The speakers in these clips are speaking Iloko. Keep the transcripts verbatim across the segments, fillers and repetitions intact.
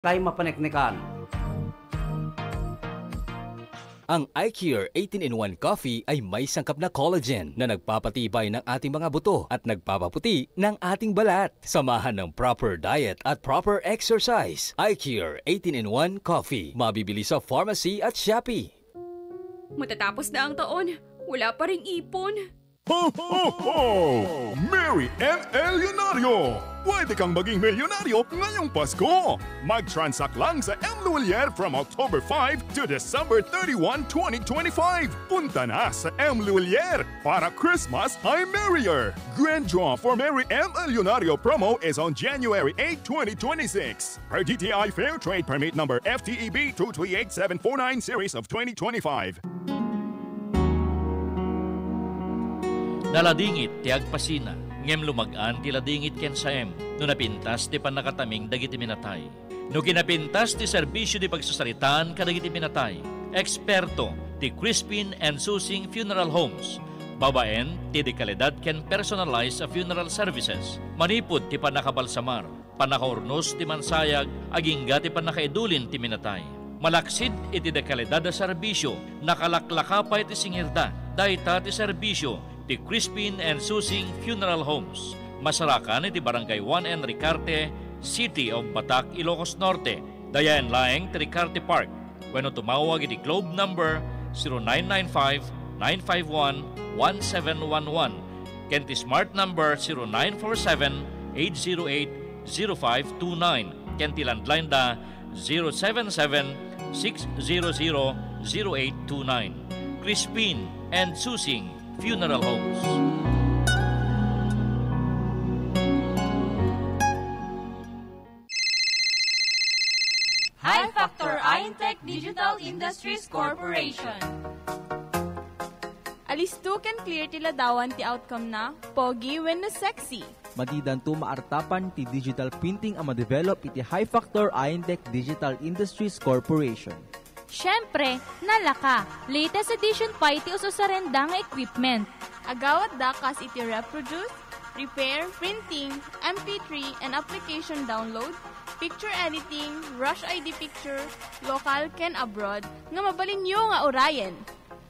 Tayo mapaneknekan. Ang iCare eighteen-in-one Coffee ay may sangkap na collagen na nagpapatibay ng ating mga buto at nagpapaputi ng ating balat. Samahan ng proper diet at proper exercise. iCare eighteen-in-one Coffee. Mabibili sa pharmacy at Shopee. Matatapos na ang taon, wala pa ring ipon. Ho, ho, ho! Merry and Elyonario! Pwede kang maging milyonaryo ngayong Pasko! Mag-transact lang sa M Luwilier from October five to December thirty-one, twenty twenty-five. Punta na sa M Luwilier! Para Christmas ay merrier! Grand draw for Merry and Elyonario promo is on January eight, twenty twenty-six. Per D T I Fair Trade Permit Number F T E B two three eight seven four nine series of twenty twenty-five. Naladingit ti agpasina, ngem lumag-an ti ladingit ken saem no napintas ti pannakataming dagiti minatay. No kinapintas ti serbisio ti pagsasaritaan kadagiti minatay, eksperto ti Crispin and Susing Funeral Homes, babaen ti dekalidad ken personalized funeral services, manipud ti pannakabalsamar, pannakaurnos ti mansayag, agingga ti pannakaidulin ti minatay. Malaksid iti dekalidad a serbisio, nakalaklaka pay ti singirda. Dayta ti serbisio ti Crispin and Susing Funeral Homes. Masarakan iti Barangay one N Ricarte, City of Batac, Ilocos Norte. Dayaen laeng ti Ricarte Park. Wenno tumawag iti Globe number zero nine nine five, nine five one, one seven one one ken ti Smart number zero nine four seven, eight zero eight, zero five two nine ken ti landline da zero seven seven, six zero zero, zero eight two nine. Crispin and Susing Funeral Homes. High Factor Intech Digital Industries Corporation. Alisto ken clear ti ladawan ti outcome na, pogi wenno sexy. Madidanto maartapan ti digital printing a madevelop iti High Factor Intech Digital Industries Corporation. Siyempre, nalaka. Latest edition pay ti ususarenda nga equipment. Agawatda kas iti reproduce, repair, printing, M P three, and application download, picture editing, rush I D picture, local ken abroad, nga mabalinyo nga urayen.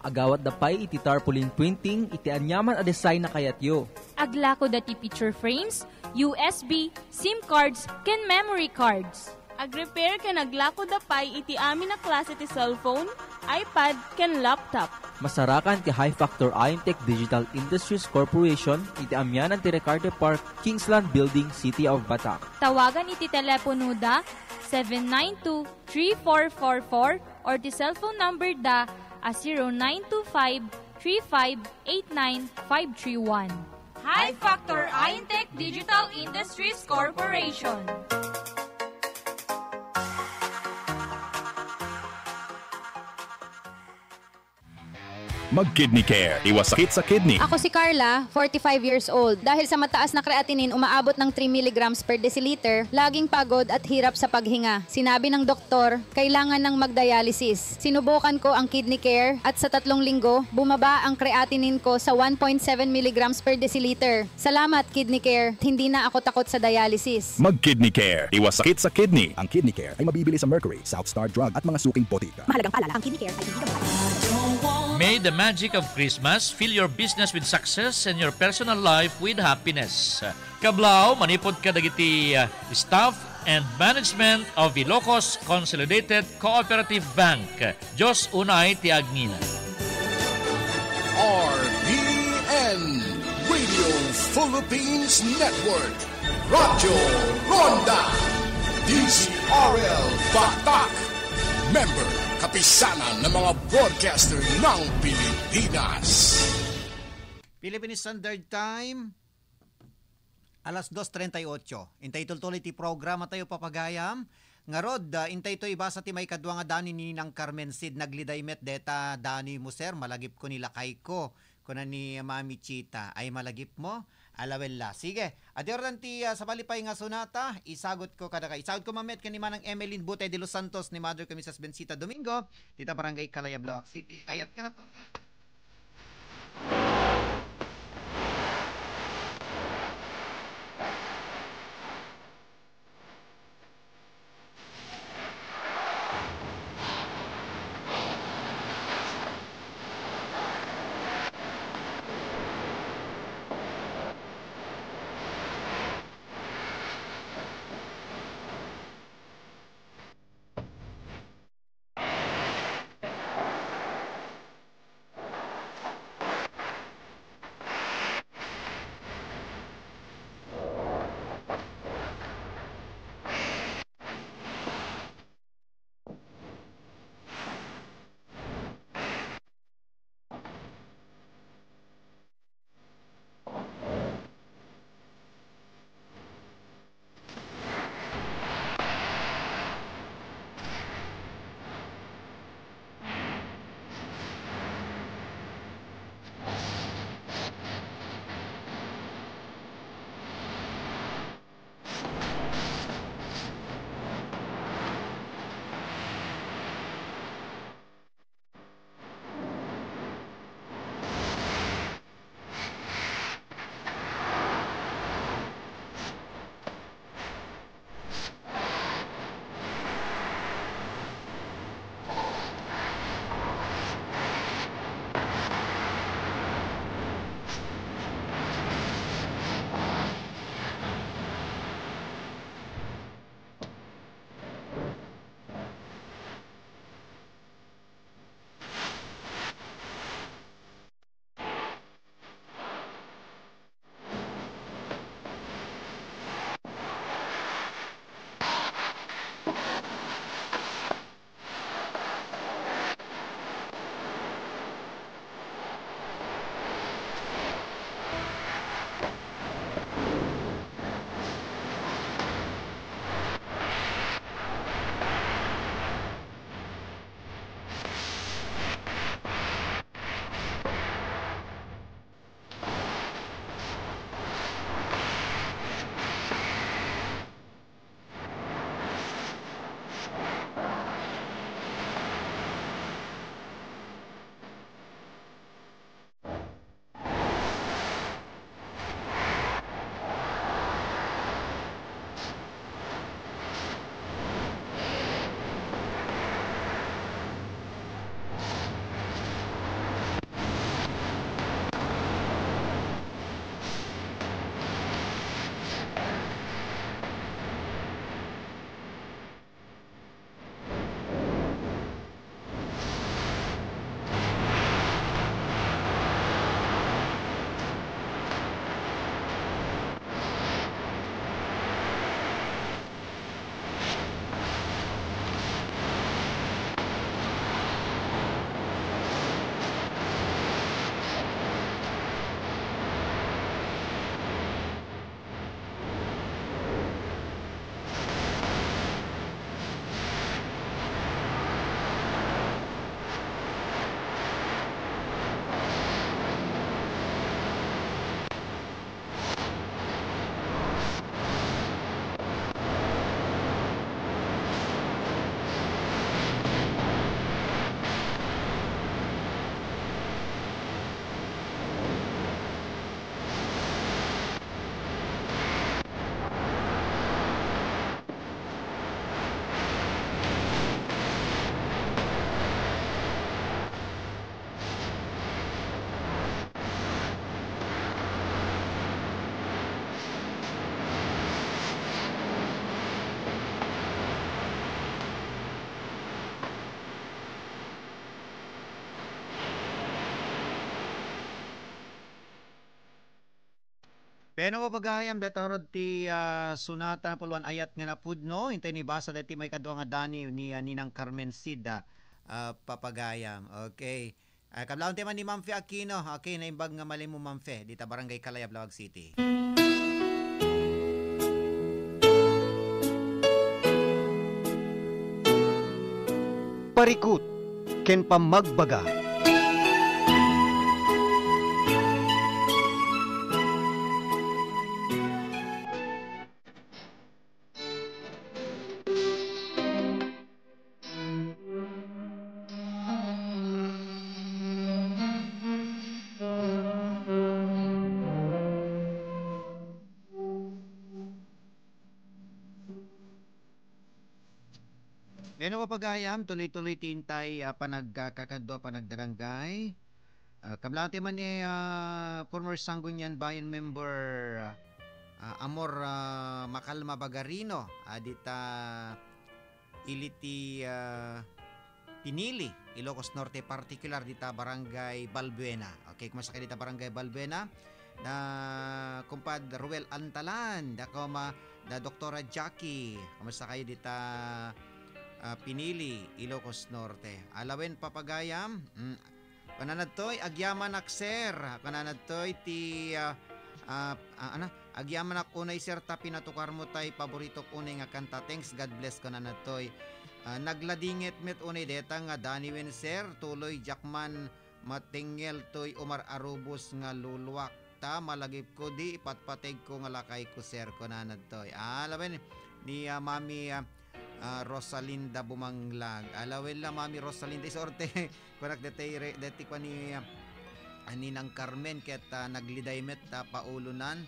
Agawatda pay iti tarpaulin printing iti aniaman a design a kayatyo. Aglakoda ti picture frames, U S B, SIM cards, ken memory cards. Agrepair ken aglakoda pay iti amin a klase ti cellphone, iPad, ken laptop. Masarakan ti High Factor Intech Digital Industries Corporation iti amianan ti Ricarte Park, Kingsland Building, City of Batac. Tawagan iti teleponoda seven nine two, three four four four or ti cellphone number da a zero nine two five, three five eight nine, five three one. High Factor Intech Digital Industries Corporation. Mag-Kidney Care. Iwas sakit sa kidney. Ako si Carla, forty-five years old. Dahil sa mataas na creatinine umaabot ng three milligrams per deciliter, laging pagod at hirap sa paghinga. Sinabi ng doktor, kailangan ng magdialysis. Sinubukan ko ang Kidney Care at sa tatlong linggo, bumaba ang creatinine ko sa one point seven milligrams per deciliter. Salamat, Kidney Care. Hindi na ako takot sa dialysis. Mag-Kidney Care. Iwas sakit sa kidney. Ang Kidney Care ay mabibili sa Mercury, South Star Drug at mga suking botika. Mahalagang paalala, ang Kidney Care ay hindi gamot. May the magic of Christmas. Fill your business with success and your personal life with happiness. Kablaaw, manipud kadagiti, uh, staff and management of Ilocos Consolidated Cooperative Bank. Dios unay ti agngina. R P N, Radio Philippines Network, Radyo Ronda, D Z R L Batac, member, Kapisanan ng mga Broadcaster ng Pilipinas. Philippine Standard Time, alas dos treinta y ocho. Intay tultuloy ti programa tayo, papagayam. Ngarud, ah, intay to ibasa ti maikadua nga dani ni Nang Carmen Cid. Nagliday met deta dani mo, sir, malagipko ni lakayko. Kuna ni Mami Chita, ay malagipmo? Alawella. Sige, adi ordan ti, ah, sabali pay nga sonata, isagutko kadaka. Isagutko mamet ken ni Manang Emeline Butay de los Santos ni Mother ken Missus Bensita Domingo, dita Barangay Calaya, Blaoac City. Kayat ka na to. Ken no, papagayam, dayta ngarud ti, ah, sonata puluan ayat nga napudno, intay nibasa dayta maikadua nga Daniw ni, ah, Ninang Carmen Cid, ah, ah, papagayam. Okay. Ah, kablawan ti man ni Ma'am Fe Aquino. Okay, naimbag nga malimo, Ma'am Fe, dita Barangay Kalayab, Laoag City. Parikut ken pammagbaga. Ken no, papagayam, tuloy-tuloy ti intay, ah, panagkakadua, panagdarangay. Ah, kablawan ti man ni, ah, former Sangguniang Bayan member, ah, Amor, ah, Makalma Bagarino, ah, dita ili ti, ah, Pinili, Ilocos Norte, partikular dita Barangay Balbuena. Okay, kumusta kayo dita Barangay Balbuena? Da Kumpad Ruel Antalan, da Koma, da Doktora Jackie, kumusta kayo dita, ah, Pinili, Ilocos Norte? Alawen, papagayam, mm, kunanadtoy, agyamanak, sir. Kunanadtoy ti, ah, ah, ah, ano? Agyamanak unay, sir, ta pinatukarmo tay paboritok unay nga kanta. Thanks, God bless, kunanadtoy. Ah, nagladinget met unay deta nga Daniwen, sir. Tuloy, Jackman, matengngel toy umar-arubos nga luluak. Ta malagipko di ipatpategko nga lakayko, sir, kunanadtoy. Ah, alawen ni, ah, Mami, ah, ah, Rosalinda Bumanglag. Alawen la, Mami Rosalinda, isorte. Kunak deti re-, deti kua ni, ah, Ninang Carmen ket, ah, nagliday met, ah, paulonan.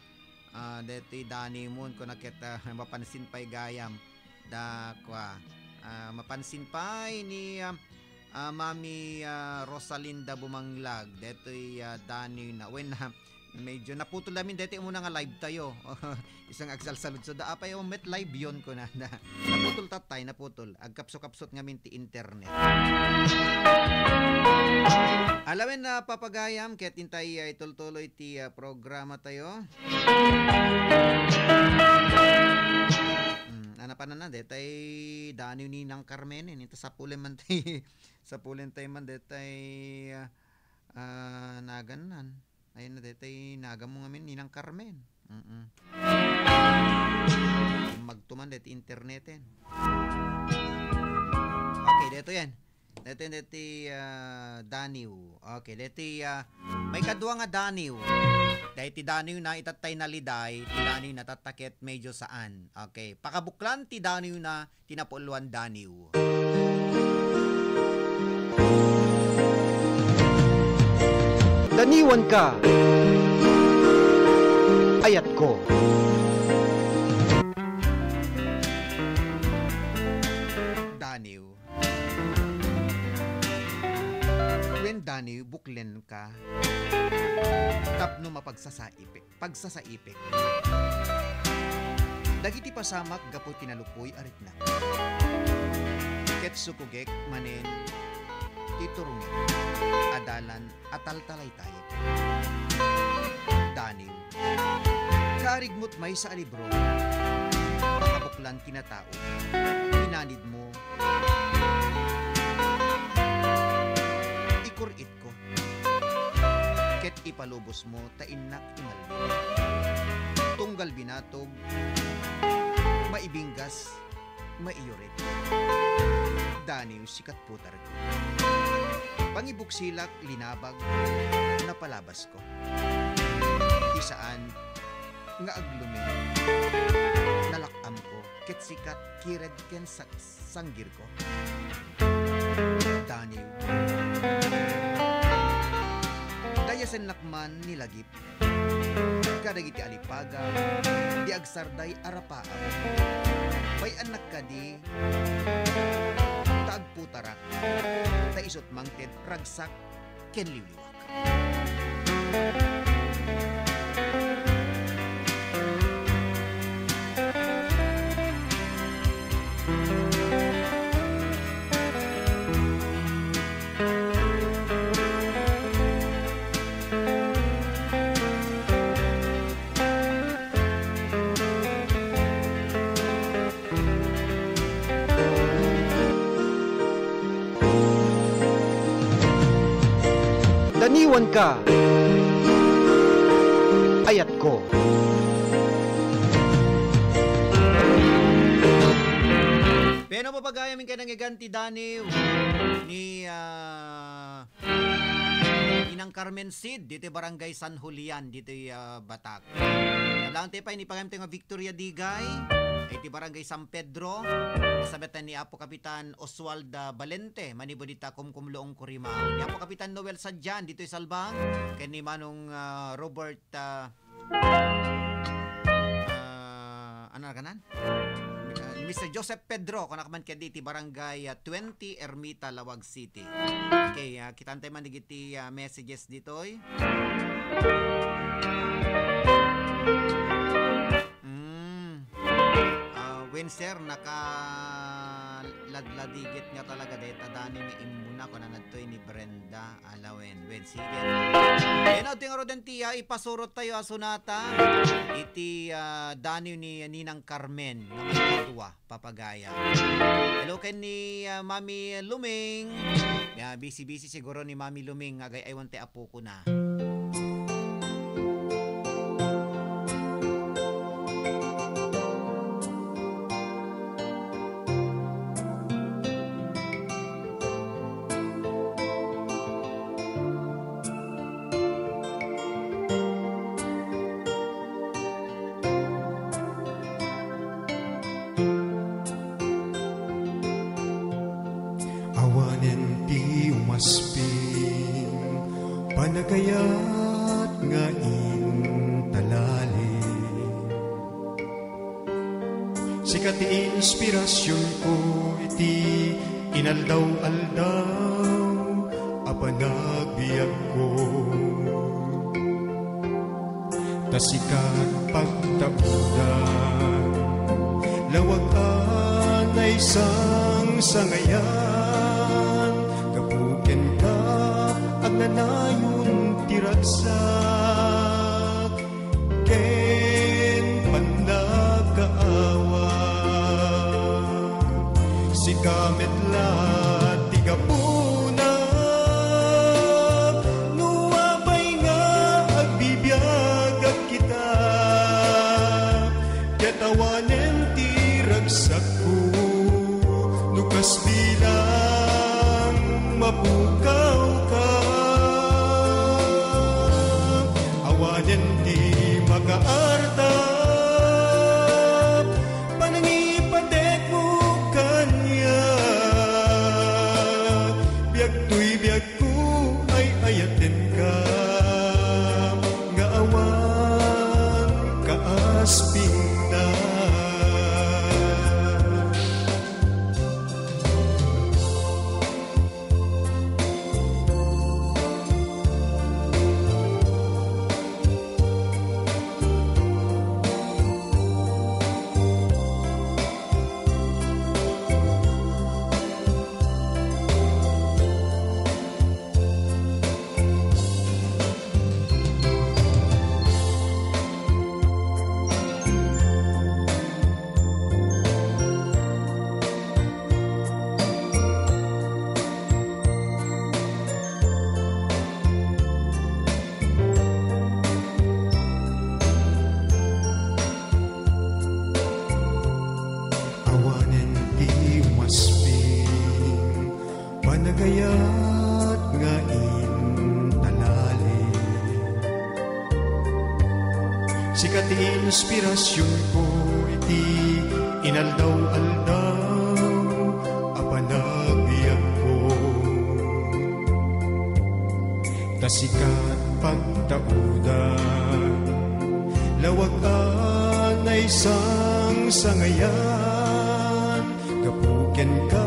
Ah, deti Daniw mon, kunak ket, ah, mapansin pay gayam. Da kua, ah, mapansin pay ni, ah, ah, Mami, ah, Rosalinda Bumanglag. Detoy, ah, Daniw na. Wen, ah, medyo naputol namin deti umuna nga live tayo. Isang agsalsaludsod. Da, apay, oh, met live yon, kunana. Naputol tatay, naputol. Agkapso-kapsot ngamin ti internet. Alawen na, papagayam, ket intay, ah, itultuloy ti, ah, programa tayo. Hmm, ano pa na na, detay Daniw ni Nang Carmen, eh, nita sapulen man tay, sapulen tay man, detay, ah, ah, nagannan. Ayun na, detay nagan mo ngamin, Ninang Carmen. Mm-mm. Magtuman, detay interneten. Okay, deto yan. Daytoy, daytoy, ah, Daniw. Okay, daytoy, ah, maikadua nga Daniw. Daytoy Daniw na itattay naliday, ti Daniw na tatta ket medyo saan. Okay, pakabuklan ti Daniw na ti napuloan Daniw. Daniwan ka, ayat ko. Daniw. Wen Daniw, buklen ka tapno mapagsasaipek, pagsasaipek dagiti pasamak gapu ti nalupoy a rikna. Ket sukogek manen ti turongek a dalan a taltalaytayek. Daniw. Kaarigmo ti maysa a libro, pakabuklan kinatao, inanidmo, ikur-itko, ket ipalubosmo ta innak imalbil. Tunggal binatog, maibinggas, maiurit. Daniw, sikat putarko. Pangibuksilak, linabag, napalabasko. Ti saan nga aglumi, nalak-amko, ket sikat, kired ken sa-, sanggirko. Daniw. Dayasennak man ni lagip kadagiti alipaga, di agsarday a rapaak. Bay-annak kadi ta agputarak, ta isut' mangted ragsak ken liwliwak. Daniwanka, ayatko. Peno, papagayamin kay nangigan ti daniw ni, ah, Inang Carmen Cid, ditoy Barangay San Julian, ditoy, ah, Batac. Nalangte pay ni pagayam nga Victoria Digay, iti Barangay San Pedro, kasabatan ni Apo Kapitan Oswald, ah, Valente, manipud ita Kumkumluong, Corimao. Ni Apo Kapitan Noel Sadian, ditoy Salbang, ken ni Manong, ah, Robert, ah, ah, ano na kanan? Ah, ni Mister Joseph Pedro, kunak man kadi iti Barangay, ah, twenty Ermita, Laoag City. Okay, ah, kitaan tayo man digiti, ah, messages ditoy. Mm. Ah, wen, sir, nakaladladigit nga talaga deta dani nga immuna, kunana ditoy ni Brenda Alawen. Wen, sige. Ken adtoy ngaruden ti, ah, ipasurot tayo a sonata iti, ah, daniw ni Ninang Carmen nga maikadua, papagayam. Hello ken ni, ah, Mami Luming. Ya, busy-busy siguro ni Mami Luming nga agay-aywan ti apokona. Awanen ti umasping, panagayat nga intalalim. Sika ti inspirasionko iti inaldaw-aldaw a panagbiagko. Ta sika pagtaudan, lawag a naisangsangayan, gapu kenka, agnanayon ti ragsak ken pannakaawak. Sika met la ti gapuna no apay nga agbibiagak kita, ket awanen ti ragsakko no kas bilang mapukawka. Awanen ti makaarta, panangipatekmo kaniak. Biag toy biagko, ay-ayatenka, nga awan kaaspingna. Awanen ti umasping, panagayat nga intalalim. Sika ti inspirasionko iti inaldaw-aldaw a panagbiagko. Ta sika pagtaudan, lawag a naisangsangayan, gapu kenka,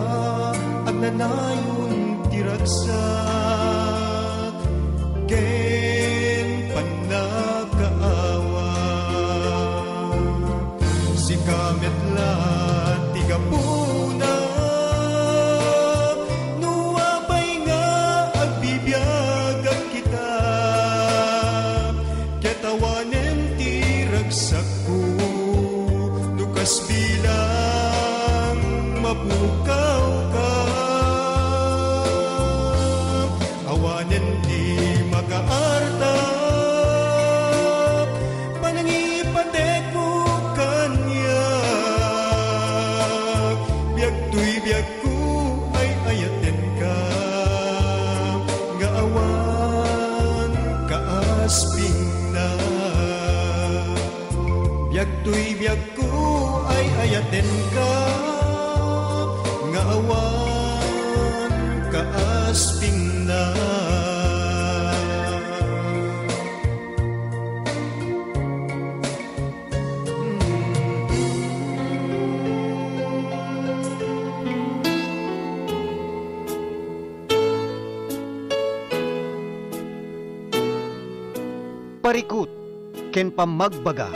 agnanayon ti ragsak ken pannakaawak. Sika met la ti gapuna no apay nga agbibiagak kita, ket awanen ti ragsakko no kas bilang mapukawka. Awanen ti Ayatenka nga awan kaaspingna. Biag toy biagko, ay-ayatenka nga awan kaaspingna. Parikut ken pammagbaga.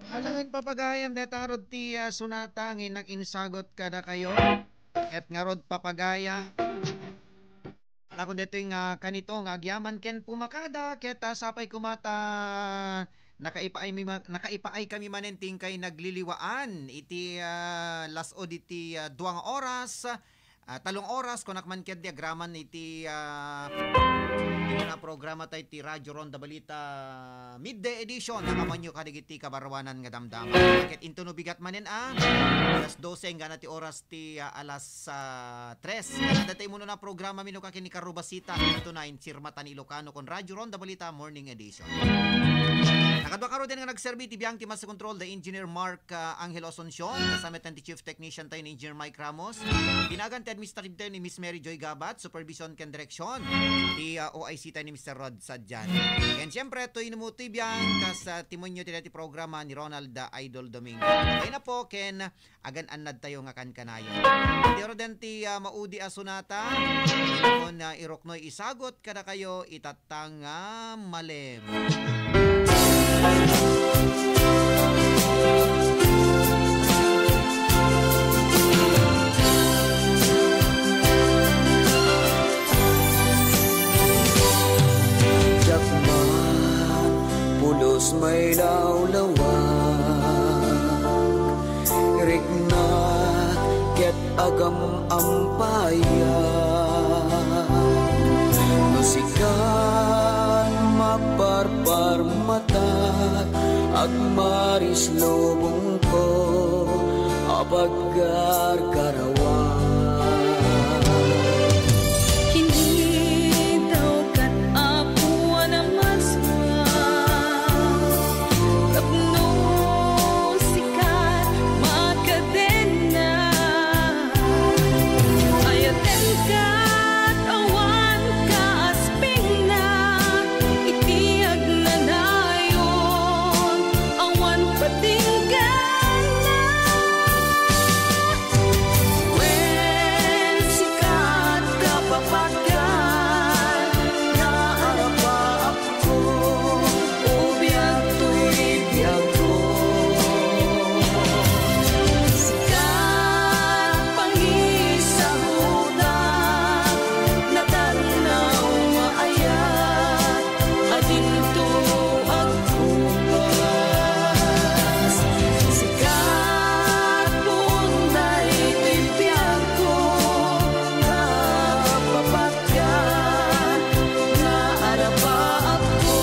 Alangan papagayam deta ngarud ti, ah, sonata nga nag-insagot kadakayo. Ket ngarud papagayam. Alakon detoy nga kanito nga agyaman ken pumakada ket, ah, sapay koma ta nakaipaay mi ma-, nakaipaay kami manen ti inkay nagliliwaan iti, ah, las-o diti, ah, dua nga oras, ah, talong oras, kunak man ket di agraman iti, ah, iti na programa tayo ti Radyo Ronda Balita Midday Edition. Nakamanyo kadagiti kabarwanan nga damdama. Ket intono bigat manen, ah, alas dose enggana ti oras ti, ah, alas sa tres. Adda tay immuna a programa, Mino ka ken ni Carlo Basita, ito na in Sirmatan, Ilocano, kon Radyo Ronda Balita Morning Edition. Nakadua ngaruden nga nagserbi ti biang ti Master Control, the Engineer Mark, ah, Angel Asuncion, kasama ti Chief Technician tayo ni Engineer Mike Ramos, pinagan ti administrative tayo ni Miss Mary Joy Gabat, supervision ken direksyon ti, ah, O I C tayo ni Mister Rod Sadian. Ken siyempre, to inumutoy biang kas, ah, timonyo ti dati programa ni Ronald, ah, Idol Domingo. Kaya na po, ken agan-annad tayo nga kankanayon. Iti orden ti, ah, maudi a sonata, inton, ah, iruknoy isagut kadakayo itatta nga malem. Diak man pulos mailawlawag, riknak ket agam-ampayak. No sikan maparparmatak, agmaris lubongko a pagkarkarawan. Kinitaw kat Apo a namasma, tapno sikat makadena. Ayaten kat awan kaaspingna, iti agnanayon awan patingganna. Wen sikat kapapatgan nga arapaapko, o biag toy biagko. Sikat pangisagutak, natannaw nga ayat, adinto agkupas. Sikat puon daytoy biagko, kapapatgan nga arapaapko.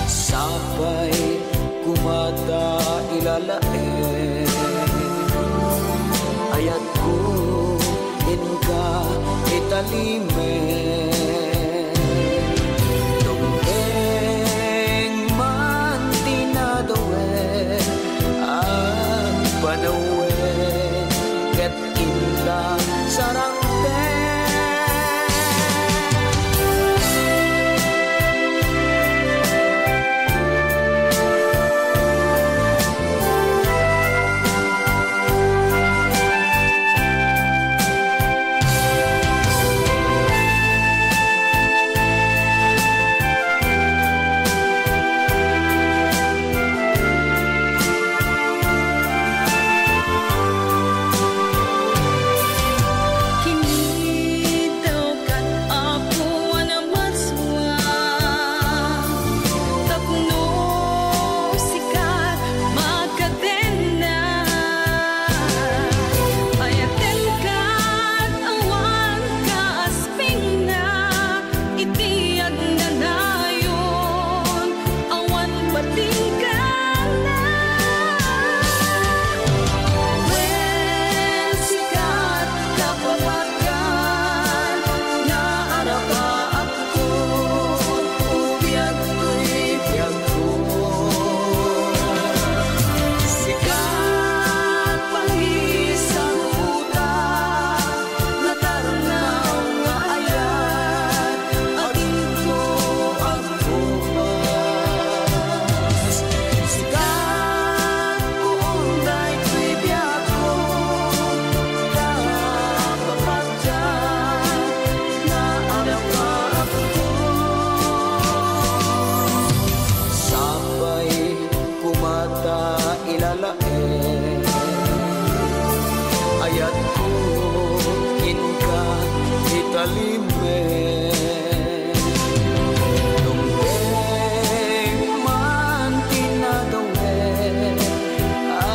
Sapay koma ta ilalaed, ayatko inka italimed. Tumbeng man ti nadawed, agpanawen ket inta sarangten. Amen. Dumteng man ti nadawe, a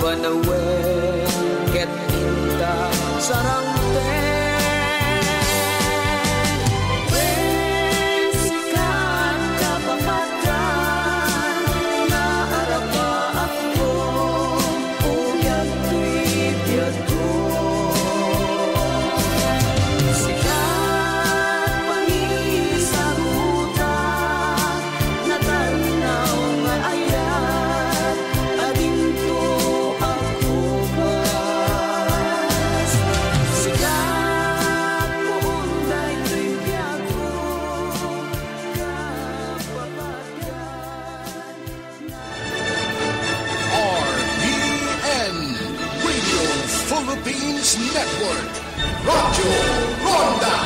panawen ket inta sarangten. Wen sikat, kapapatgan, nga arapaapko, uyag toy biagko. Sikat, pangisarota, natarnaw nga ayat, adinto agkupas. Sikat, puon daytoy biagko, kapapatgan. R P N, Radio Philippines Network, Radyo Ronda,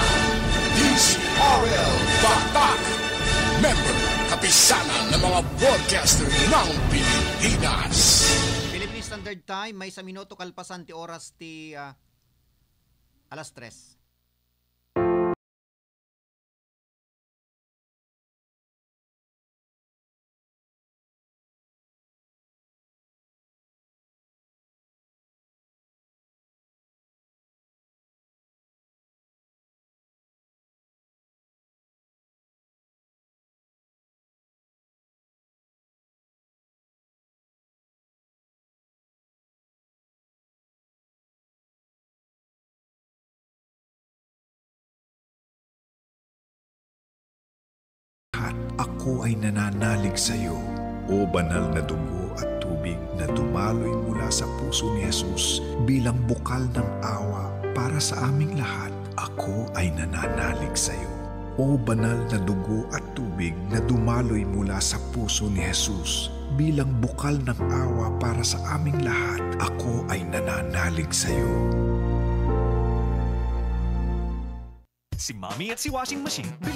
D Z R L Batak, member, Kapisanan ng mga Broadcaster ng Pilipinas. Philippine Standard Time, maysa minuto kalpasan ti oras ti, ah, alas tres. Lahat, ako ay nananalig sa iyo. O banal na dugo at tubig na dumaloy mula sa puso ni Jesus bilang bukal ng awa para sa aming lahat, ako ay nananalig sa iyo. O banal na dugo at tubig na dumaloy mula sa puso ni Jesus bilang bukal ng awa para sa aming lahat, ako ay nananalig sa iyo. Si Mommy at si Washing Machine, bilib